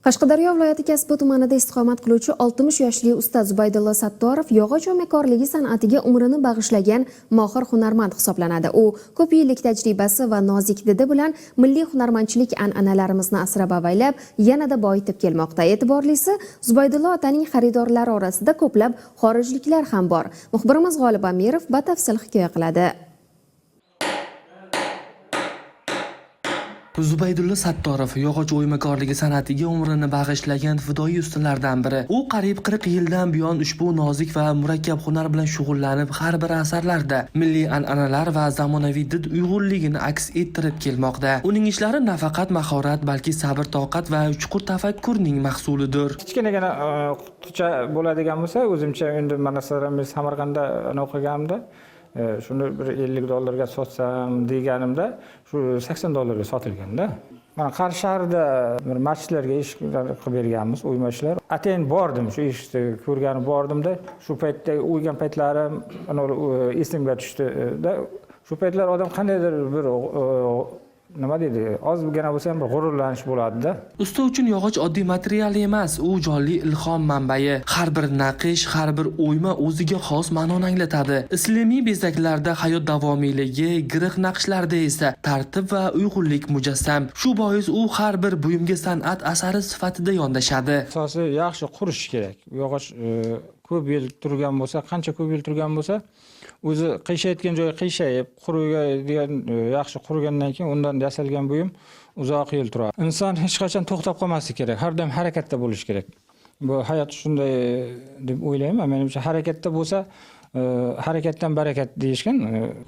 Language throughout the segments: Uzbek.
Qashqadaryo viloyati Kasbi tumanida istiqomat qiluvchi 60 yoshli usta Zubaydullo Sattorov yog'och o'ymakorligi san'atiga umrini bag'ishlagan mohir hunarmand hisoblanadi. U ko'p yillik tajribasi va nozik didi bilan milliy hunarmandchilik an'analarimizni asrab avaylab, yanada boyitib kelmoqda. E'tiborlisi, Zubaydullo otaning xaridorlari orasida ko'plab xorijliklar ham bor. Muxbirimiz G'olib Amirov batafsil hikoya qiladi. Zubaydulla Sattorov yog'och o'ymakorligi san'atiga umrini bag'ishlagan fidoyi ustalardan biri. U qariyb 40 yildan buyon ushbu nozik va murakkab hunar bilan shug'ullanib, har bir asarlarida milliy an'analar va zamonaviy did uyg'unligini aks ettirib kelmoqda. Uning ishlari nafaqat mahorat, balki sabr-toqat va chuqur tafakkurning mahsulidir. Kichkinagina quticha bo'ladigan bo'lsa, o'zimcha endi, masalan, men Samarqandda o'qiganimda, shuni bir $50 ga sotsam deganimda, shu $80 ga sotilganda. Mana Qarshi shahrida bir masjidlarga eshiklar qilib berganmiz, o'yma ishlar. Atayin bordim, shu eshikni ko'rgani bordimda, shu paytda o'ygan paytlarim esimga tushdida. Shu paytlar odam qandaydir bir nima deydi, ozgina bo'lsa ham bir g'ururlanish bo'ladida. Usta uchun yog'och oddiy material emas, u jonli ilhom manbai. Har bir naqish, har bir o'yma o'ziga xos ma'noni anglatadi. Islomiy bezaklarda hayot davomiyligi, girih naqshlarda esa tartib va uyg'unlik mujassam. Shu bois u har bir buyumga san'at asari sifatida yondashadi. Asosi yaxshi qurish kerak. Yog'och ko'p yil turgan bo'lsa, qancha ko'p yil turgan bo'lsa, o'zi qiyshayotgan joyi qiyshayib, qurigan, yaxshi qurigandan keyin undan yasalgan buyum uzoq yil turadi. Inson hech qachon to'xtab qolmasligi kerak, har doim harakatda bo'lishi kerak. Bu hayot shunday deb o'ylayman. Menimcha, harakatda bo'lsa, harakatdan barakat deyishgan.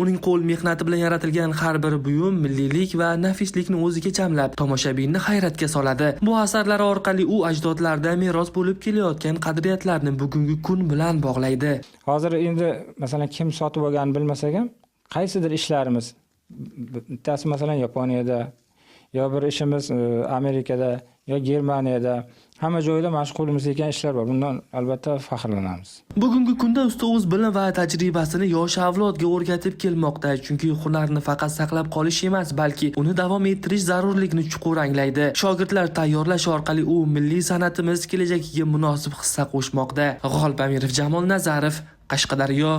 Uning qo'l mehnati bilan yaratilgan har bir buyum milliylik va nafislikni o'ziga jamlab, tomoshabinni hayratga soladi. Bu asarlar orqali u ajdodlardan meros bo'lib kelayotgan qadriyatlarni bugungi kun bilan bog'laydi. Hozir endi, masalan, kim sotib olganini bilmasak ham, qaysidir ishlarimiz, bittasi, masalan, Yaponiyada, yo bir ishimiz Amerikada yo Germaniyada, hamma joyda mana shu qo'limizda ekan ishlar bor. Bundan albatta faxrlanamiz. Bugungi kunda usta o'z bilim va tajribasini yosh avlodga o'rgatib kelmoqda, chunki hunarni faqat saqlab qolish emas, balki uni davom ettirish zarurligini chuqur anglaydi. Shogirdlar tayyorlash orqali u milliy san'atimiz kelajagiga munosib hissa qo'shmoqda. G'olib Amirov, Jamol Nazarov, Qashqadaryo.